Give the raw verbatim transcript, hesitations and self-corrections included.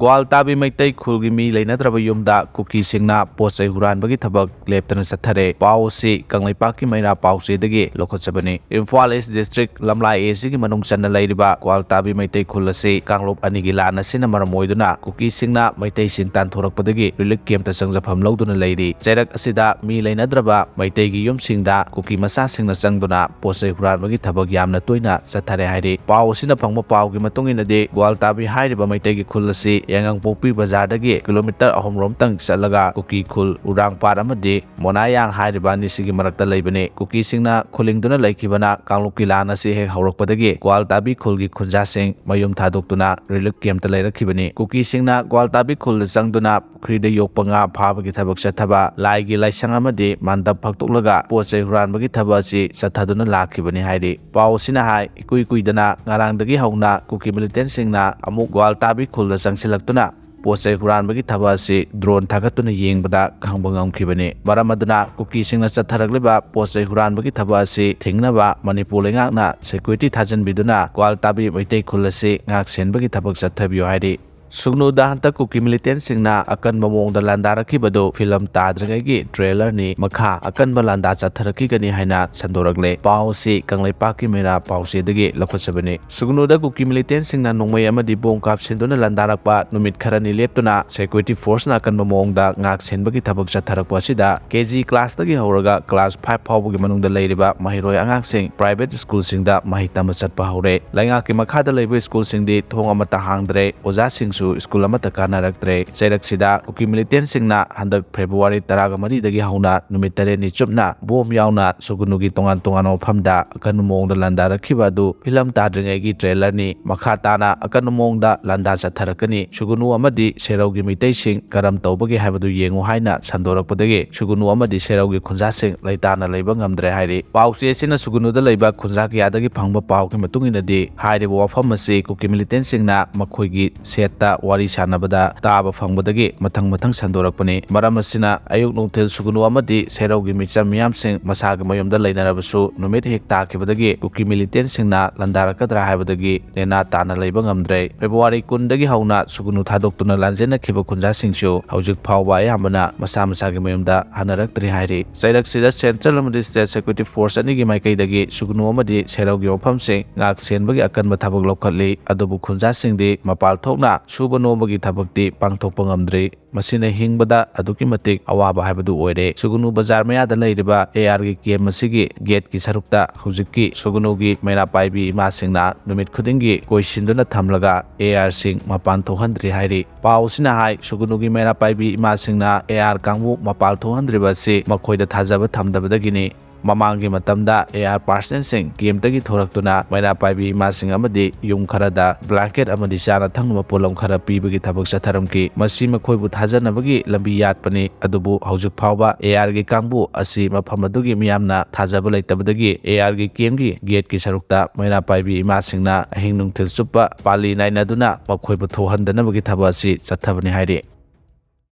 ꯒ꯭ꯋꯥꯜꯇꯥꯕꯤ ꯃꯩꯇꯩ ꯈꯨꯜꯒꯤ ꯃꯤ ꯂꯩꯅꯗ꯭ꯔꯕ ꯌꯨꯝꯗ ꯀꯨꯀꯤꯁꯤꯡꯅ ꯄꯣꯠ ꯆꯩ ꯍꯨꯔꯥꯟꯕꯒꯤ ꯊꯕꯛ ꯂꯦꯞꯇꯅ ꯆꯠꯊꯔꯦ꯫ ꯄꯥꯎ ꯑꯁꯤ ꯀꯪꯂꯩꯄꯥꯛꯀꯤ ꯃꯩꯔꯥ ꯄꯥꯎꯆꯦꯗꯒꯤ ꯂꯧꯈꯠꯆꯕꯅꯤ꯫ ꯏꯝꯐꯥꯜ ꯏꯁ ꯗꯤꯁꯇ꯭ꯔꯤꯛ ꯂꯝꯂꯥꯏ ꯑꯦ ꯁꯤꯒꯤ ꯃꯅꯨꯡ ꯆꯟꯅ ꯂꯩꯔꯤꯕ ꯒ꯭ꯋꯥꯜꯇꯥꯕꯤ ꯃꯩꯇꯩ ꯈꯨꯜ ꯑꯁꯤ ꯀꯥꯡꯂꯨꯞ ꯑꯅꯤꯒꯤ ꯂꯥꯟ ꯑꯁꯤꯅ ꯃꯔꯝ ꯑꯣꯏꯗꯨꯅ ꯀꯨꯀꯤꯁꯤꯡꯅ ꯃꯩꯇꯩꯁꯤꯡ ꯇꯥꯟꯊꯣꯔꯛꯄꯗꯒꯤ ꯔꯤꯂꯤꯐ ꯀꯦꯝꯞꯇ ꯆꯪꯖꯐꯝ ꯂꯧꯗꯨꯅ ꯂꯩꯔꯤ꯫ ꯆꯩꯔꯛ ꯑꯁꯤꯗ ꯃꯤ ꯂꯩꯅꯗ꯭ꯔꯕ ꯃꯩꯇꯩꯒꯤ ꯌꯨꯝꯁꯤꯡꯗ ꯀꯨꯀꯤ ꯃꯆꯥꯁꯤꯡꯅ ꯆꯪꯗꯨꯅ ꯄꯣꯠ ꯆꯩ ꯍꯨꯔꯥꯟꯕꯒꯤ ꯊꯕꯛ ꯌꯥꯝꯅ ꯇꯣꯏꯅ ꯆꯠꯊꯔꯦ ꯍꯥꯏꯔꯤ꯫ ꯄꯥꯎ ꯑꯁꯤꯅ ꯐꯪꯕ ꯄꯥꯎꯒꯤ ꯃꯇꯨꯡ ꯏꯟꯅꯗꯤ, ꯒ꯭ꯋꯥꯜꯇꯥꯕꯤ ꯍꯥꯏꯔꯤꯕ ꯃꯩꯇꯩꯒꯤ ꯈꯨꯜ ꯑꯁꯤ ꯌꯥꯏꯉꯪꯄꯣꯛꯄꯤ ꯕꯖꯥꯔꯗꯒꯤ ꯀꯤꯂꯣꯃꯤꯇꯔ ꯑꯍꯨꯝ ꯔꯣꯝꯇꯪ ꯆꯠꯂꯒ ꯀꯨꯀꯤ ꯈꯨꯜ ꯎꯔꯥꯡꯄꯥꯠ ꯑꯃꯗꯤ ꯃꯣꯅꯥꯌꯥꯡ ꯍꯥꯏꯔꯤꯕ ꯑꯅꯤꯁꯤꯒꯤ ꯃꯔꯛꯇ ꯂꯩꯕꯅꯤ꯫ ꯀꯨꯀꯤꯁꯤꯡꯅ ꯈꯨꯂꯤꯡꯗꯨꯅ ꯂꯩꯈꯤꯕꯅ ꯀꯥꯡꯂꯨꯞꯀꯤ ꯂꯥꯟ ꯑꯁꯤ ꯍꯦꯛ ꯍꯧꯔꯛꯄꯗꯒꯤ ꯒ꯭ꯋꯥꯜꯇꯥꯕꯤ ꯈꯨꯜꯒꯤ ꯈꯨꯟꯖꯥꯁꯤꯡ ꯃꯌꯨꯝ ꯊꯥꯗꯣꯛꯇꯨꯅ ꯔꯤꯂꯤꯐ ꯀꯦꯝꯞꯇ ꯂꯩꯔꯛꯈꯤꯕꯅꯤ꯫ ꯀꯨꯀꯤꯁꯤꯡꯅ ꯒ꯭ꯋꯥꯜꯇꯥꯕꯤ ꯈꯨꯜꯗ ꯆꯪꯗꯨꯅ ꯄꯨꯈ꯭ꯔꯤꯗ ꯌꯣꯛꯄ ꯉꯥ ꯐꯥꯕꯒꯤ ꯊꯕꯛ ꯆꯠꯊꯕ, ꯂꯥꯏꯒꯤ ꯂꯥꯏꯁꯪ ꯑꯃꯗꯤ ꯃꯟꯗꯞ ꯐꯥꯛꯇꯣꯛꯂꯒ ꯄꯣꯠ ꯆꯩ ꯍꯨꯔꯥꯟꯕꯒꯤ ꯊꯕꯛ ꯑꯁꯤ ꯆꯠꯊꯗꯨꯅ ꯂꯥꯛꯈꯤꯕꯅꯤ ꯍꯥꯏꯔꯤ꯫ ꯄꯥꯎ ꯑꯁꯤꯅ ꯍꯥꯏ, ꯏꯀꯨꯏ ꯀꯨꯏꯗꯅ ꯉꯔꯥꯡꯗꯒꯤ ꯍꯧꯅ ꯀꯨꯀꯤ ꯃꯤꯂꯤꯇꯦꯟꯁꯤꯡꯅ ꯑꯃꯨꯛ ꯒ꯭ꯋꯥꯜꯇꯥꯕꯤ ꯈꯨꯜꯗ ꯆꯪꯁꯤꯜꯂꯛꯇꯨꯅ ꯄꯣꯠ ꯆꯩ ꯍꯨꯔꯥꯟꯕꯒꯤ ꯊꯕꯛ ꯑꯁꯤ ꯗ꯭ꯔꯣꯟ ꯊꯥꯒꯠꯇꯨꯅ ꯌꯦꯡꯕꯗ ꯈꯪꯕ ꯉꯝꯈꯤꯕꯅꯤ꯫ ꯃꯔꯝ ꯑꯗꯨꯅ ꯀꯨꯀꯤꯁꯤꯡꯅ ꯆꯠꯊꯔꯛꯂꯤꯕ ꯄꯣꯠ ꯆꯩ ꯍꯨꯔꯥꯟꯕꯒꯤ ꯊꯕꯛ ꯑꯁꯤ ꯊꯤꯡꯅꯕ ꯃꯅꯤꯄꯨꯔ ꯂꯩꯉꯥꯛꯅ ꯁꯦꯀ꯭ꯌꯨꯔꯤꯇꯤ ꯊꯥꯖꯤꯟꯕꯤꯗꯨꯅ ꯒ꯭ꯋꯥꯜꯇꯥꯕꯤ ꯃꯩꯇꯩ ꯈꯨꯜ ꯑꯁꯤ ꯉꯥꯛ ꯁꯦꯟꯕꯒꯤ ꯊꯕꯛ ꯆꯠꯊꯕꯤꯌꯨ ꯍꯥꯏꯔꯤ꯫ ꯁꯨꯒꯅꯨꯗ ꯍꯟꯗꯛ ꯀꯨꯀꯤ ꯃꯤꯂꯤꯇꯦꯟꯁꯤꯡꯅ ꯑꯀꯟꯕ ꯃꯑꯣꯡꯗ ꯂꯥꯟꯗꯥꯔꯛꯈꯤꯕꯗꯨ ꯐꯤꯂꯝ ꯇꯥꯗ꯭ꯔꯤꯉꯩꯒꯤ ꯇ꯭ꯔꯦꯂꯔꯅꯤ꯫ ꯃꯈꯥ ꯑꯀꯟꯕ ꯂꯥꯟꯗꯥ ꯆꯠꯊꯔꯛꯈꯤꯒꯅꯤ ꯍꯥꯏꯅ ꯁꯟꯗꯣꯔꯛꯂꯦ꯫ ꯄꯥꯎ ꯑꯁꯤ ꯀꯪꯂꯩꯄꯥꯛꯀꯤ ꯃꯩꯔꯥ ꯄꯥꯎꯆꯦꯗꯒꯤ ꯂꯧꯈꯠꯆꯕꯅꯤ꯫ ꯁꯨꯒꯅꯨꯗ ꯀꯨꯀꯤ ꯃꯤꯂꯤꯇꯦꯟꯁꯤꯡꯅ ꯅꯣꯡꯃꯩ ꯑꯃꯗꯤ ꯕꯣꯝ ꯀꯥꯞꯁꯤꯟꯗꯨꯅ ꯂꯥꯟꯗꯥꯔꯛꯄ ꯅꯨꯃꯤꯠ ꯈꯔꯅꯤ ꯂꯦꯞꯇꯨꯅ ꯁꯦꯀ꯭ꯌꯨꯔꯤꯇꯤ ꯐꯣꯔꯁꯅ ꯑꯀꯟꯕ ꯃꯑꯣꯡꯗ ꯉꯥꯛ ꯁꯦꯟꯕꯒꯤ ꯊꯕꯛ ꯆꯠꯊꯔꯛꯄ ꯑꯁꯤꯗ ꯀꯦ ꯖꯤ ꯀ꯭ꯂꯥꯁꯇꯒꯤ ꯍꯧꯔꯒ ꯀ꯭ꯂꯥꯁ ꯐꯥꯏꯚ ꯐꯥꯎꯕꯒꯤ ꯃꯅꯨꯡꯗ ꯂꯩꯔꯤꯕ ꯃꯍꯩꯔꯣꯏ ꯑꯉꯥꯡꯁꯤꯡ ꯄ꯭ꯔꯥꯏꯚꯦꯠ ꯁ꯭ꯀꯨꯜꯁꯤꯡꯗ ꯃꯍꯩ ꯇꯝꯕ ꯆꯠꯄ ꯍꯧꯔꯦ꯫ ꯂꯩꯉꯥꯛꯀꯤ ꯃꯈꯥꯗ ꯂꯩꯕ ꯁ꯭ꯀꯨꯜꯁꯤꯡꯗꯤ ꯊꯣꯡ ꯑꯃꯠꯇ ꯍꯥꯡꯗ꯭ꯔꯦ, ꯑꯣꯖꯥꯁꯤꯡꯁꯨ ꯁ꯭ꯀꯨꯜ ꯑꯃꯠꯇ ꯀꯥꯅꯔꯛꯇ꯭ꯔꯦ꯫ ꯆꯩꯔꯛꯁꯤꯗ ꯀꯨꯀꯤ ꯃꯤꯂꯤꯇꯦꯟꯁꯤꯡꯅ ꯍꯟꯗꯛ ꯐꯦꯕ꯭ꯔꯨꯋꯥꯔꯤ ꯇꯔꯥꯃꯔꯤꯗꯒꯤ ꯍꯧꯅ ꯅꯨꯃꯤꯠ ꯇꯔꯦꯠꯅꯤ ꯆꯨꯞꯅ ꯕꯣꯝ ꯌꯥꯎꯅ ꯁꯨꯒꯅꯨꯒꯤ ꯇꯣꯉꯥꯟ ꯇꯣꯉꯥꯟꯕ ꯃꯐꯝꯗ ꯑꯀꯟꯕ ꯃꯑꯣꯡꯗ ꯂꯥꯟꯗꯥꯔꯛꯈꯤꯕ ꯑꯗꯨ ꯐꯤꯂꯝ ꯇꯥꯗ꯭ꯔꯤꯉꯩꯒꯤ ꯇ꯭ꯔꯦꯂꯔꯅꯤ꯫ ꯃꯈꯥ ꯇꯥꯅ ꯑꯀꯟꯕ ꯃꯑꯣꯡꯗ ꯂꯥꯟꯗꯥ ꯆꯠꯊꯔꯛꯀꯅꯤ꯫ ꯁꯨꯒꯅꯨ ꯑꯃꯗꯤ ꯁꯦꯔꯧꯒꯤ ꯃꯤꯇꯩꯁꯤꯡ ꯀꯔꯝ ꯇꯧꯕꯒꯦ ꯍꯥꯏꯕꯗꯨ ꯌꯦꯡꯉꯨ ꯍꯥꯏꯅ ꯁꯟꯗꯣꯔꯛꯄꯗꯒꯤ ꯁꯨꯒꯅꯨ ꯑꯃꯗꯤ ꯁꯦꯔꯧꯒꯤ ꯈꯨꯟꯖꯥꯁꯤꯡ ꯂꯩꯇꯥꯅ ꯂꯩꯕ ꯉꯝꯗ꯭ꯔꯦ ꯍꯥꯏꯔꯤ꯫ ꯄꯥꯎꯆꯦ ꯑꯁꯤꯅ ꯁꯨꯒꯅꯨꯗ ꯂꯩꯕ ꯈꯨꯟꯖꯥ ꯀꯌꯥꯗꯒꯤ ꯐꯪꯕ ꯄꯥꯎꯒꯤ ꯃꯇꯨꯡ ꯏꯟꯅꯗꯤ, ꯍꯥꯏꯔꯤꯕ ꯋꯥꯐꯝ ꯑꯁꯤ ꯀꯨꯀꯤ ꯃꯤꯂꯤꯇꯦꯟꯁꯤꯡꯅ ꯃꯈꯣꯏꯒꯤ ꯁꯦꯠꯇ ꯋꯥꯔꯤ ꯁꯥꯟꯅꯕꯗ ꯇꯥꯕ ꯐꯪꯕꯗꯒꯤ ꯃꯊꯪ ꯃꯊꯪ ꯁꯟꯗꯣꯔꯛꯄꯅꯤ꯫ ꯃꯔꯝ ꯑꯁꯤꯅ ꯑꯌꯨꯛ ꯅꯨꯡꯊꯤꯜ ꯁꯨꯒꯅꯨ ꯑꯃꯗꯤ ꯁꯦꯔꯧꯒꯤ ꯃꯤꯆꯝ ꯃꯤꯌꯥꯝꯁꯤꯡ ꯃꯁꯥꯒꯤ ꯃꯌꯨꯝꯗ ꯂꯩꯅꯔꯕꯁꯨ, ꯅꯨꯃꯤꯠ ꯍꯦꯛ ꯇꯥꯈꯤꯕꯗꯒꯤ ꯀꯨꯀꯤ ꯃꯤꯂꯤꯇꯦꯟꯁꯤꯡꯅ ꯂꯥꯟꯗꯥꯔꯛꯀꯗ꯭ꯔꯥ ꯍꯥꯏꯕꯗꯒꯤ ꯅꯦꯅꯥ ꯇꯥꯅ ꯂꯩꯕ ꯉꯝꯗ꯭ꯔꯦ꯫ ꯐꯦꯕ꯭ꯔꯨꯋꯥꯔꯤ ꯀꯨꯟꯗꯒꯤ ꯍꯧꯅ ꯁꯨꯒꯅꯨ ꯊꯥꯗꯣꯛꯇꯨꯅ ꯂꯥꯟꯖꯦꯟꯅꯈꯤꯕ ꯈꯨꯟꯖꯥꯁꯤꯡꯁꯨ ꯍꯧꯖꯤꯛ ꯐꯥꯎꯕ ꯑꯌꯥꯝꯕꯅ ꯃꯁꯥ ꯃꯁꯥꯒꯤ ꯃꯌꯨꯝꯗ ꯍꯟꯅꯔꯛꯇ꯭ꯔꯤ ꯍꯥꯏꯔꯤ꯫ ꯆꯩꯔꯛꯁꯤꯗ ꯁꯦꯟꯇ꯭ꯔꯦꯜ ꯑꯃꯗꯤ ꯁ꯭ꯇꯦꯠ ꯁꯦꯀ꯭ꯌꯨꯔꯤꯇꯤ ꯐꯣꯔꯁ ꯑꯅꯤꯒꯤ ꯃꯥꯏꯀꯩꯗꯒꯤ ꯁꯨꯒꯅꯨ ꯑꯃꯗꯤ ꯁꯦꯔꯧꯒꯤ ꯃꯐꯝꯁꯤꯡ ꯉꯥꯛ ꯁꯦꯟꯕꯒꯤ ꯑꯀꯟꯕ ꯊꯕꯛ ꯂꯧꯈꯠꯂꯤ꯫ ꯑꯗꯨꯕꯨ ꯈꯨꯟꯖꯥꯁꯤꯡꯗꯤ ꯃꯄꯥꯜ ꯊꯣꯛꯅ ꯁꯨꯕ ꯅꯣꯝꯕꯒꯤ ꯊꯕꯛꯇꯤ ꯄꯥꯡꯊꯣꯛꯄ ꯉꯝꯗ꯭ꯔꯤ꯫ ꯃꯁꯤꯅ ꯍꯤꯡꯕꯗ ꯑꯗꯨꯛꯀꯤ ꯃꯇꯤꯛ ꯑꯋꯥꯕ ꯍꯥꯏꯕꯗꯨ ꯑꯣꯏꯔꯦ꯫ ꯁꯨꯒꯅꯨ ꯕꯖꯥꯔ ꯃꯌꯥꯗ ꯂꯩꯔꯤꯕ ꯑꯦ ꯑꯥꯔꯒꯤ ꯀꯦꯝ ꯑꯁꯤꯒꯤ ꯒꯦꯠꯀꯤ ꯁꯔꯨꯛꯇ ꯍꯧꯖꯤꯛꯀꯤ ꯁꯨꯒꯅꯨꯒꯤ ꯃꯩꯔꯥ ꯄꯥꯏꯕꯤ ꯏꯃꯥꯁꯤꯡꯅ ꯅꯨꯃꯤꯠ ꯈꯨꯗꯤꯡꯒꯤ ꯀꯣꯏꯁꯤꯟꯗꯨꯅ ꯊꯝꯂꯒ ꯑꯦ ꯑꯥꯔꯁꯤꯡ ꯃꯄꯥꯟ ꯊꯣꯛꯍꯟꯗ꯭ꯔꯤ ꯍꯥꯏꯔꯤ꯫ ꯄꯥꯎ ꯑꯁꯤꯅ ꯍꯥꯏ, ꯁꯨꯒꯅꯨꯒꯤ ꯃꯩꯔꯥ ꯄꯥꯏꯕꯤ ꯏꯃꯥꯁꯤꯡꯅ ꯑꯦ ꯑꯥꯔ ꯀꯥꯡꯕꯨ ꯃꯄꯥꯜ ꯊꯣꯛꯍꯟꯗ꯭ꯔꯤꯕ ꯑꯁꯤ ꯃꯈꯣꯏꯗ ꯊꯥꯖꯕ ꯊꯝꯗꯕꯗꯒꯤꯅꯤ꯫ ꯃꯃꯥꯡꯒꯤ ꯃꯇꯝꯗ ꯑꯦ ꯑꯥꯔ ꯄꯥꯔꯁꯅꯦꯜꯁꯤꯡ ꯀꯦꯝꯇꯒꯤ ꯊꯣꯔꯛꯇꯨꯅ ꯃꯩꯔꯥ ꯄꯥꯏꯕꯤ ꯏꯃꯥꯁꯤꯡ ꯑꯃꯗꯤ ꯌꯨꯝ ꯈꯔꯗ ꯕ꯭ꯂꯥꯡꯀꯦꯠ ꯑꯃꯗꯤ ꯆꯥꯅ ꯊꯛꯅꯕ ꯄꯣꯠꯂꯝ ꯈꯔ ꯄꯤꯕꯒꯤ ꯊꯕꯛ ꯆꯠꯊꯔꯝꯈꯤ꯫ ꯃꯁꯤ ꯃꯈꯣꯏꯕꯨ ꯊꯥꯖꯅꯕꯒꯤ ꯂꯝꯕꯤ ꯌꯥꯠꯄꯅꯤ꯫ ꯑꯗꯨꯕꯨ ꯍꯧꯖꯤꯛ ꯐꯥꯎꯕ ꯑꯦ ꯑꯥꯔꯒꯤ ꯀꯥꯡꯕꯨ ꯑꯁꯤ ꯃꯐꯝ ꯑꯗꯨꯒꯤ ꯃꯤꯌꯥꯝꯅ ꯊꯥꯖꯕ ꯂꯩꯇꯕꯗꯒꯤ ꯑꯦ ꯑꯥꯔꯒꯤ ꯀꯦꯝꯒꯤ ꯒꯦꯠꯀꯤ ꯁꯔꯨꯛꯇ ꯃꯩꯔꯥ ꯄꯥꯏꯕꯤ ꯏꯃꯥꯁꯤꯡꯅ ꯑꯍꯤꯡ ꯅꯨꯡꯊꯤꯜ ꯆꯨꯞꯄ ꯄꯥꯂꯤ ꯅꯥꯏꯅꯗꯨꯅ ꯃꯈꯣꯏꯕꯨ ꯊꯣꯛꯍꯟꯗꯅꯕꯒꯤ ꯊꯕꯛ ꯑꯁꯤ ꯆꯠꯊꯕꯅꯤ ꯍꯥꯏꯔꯤ꯫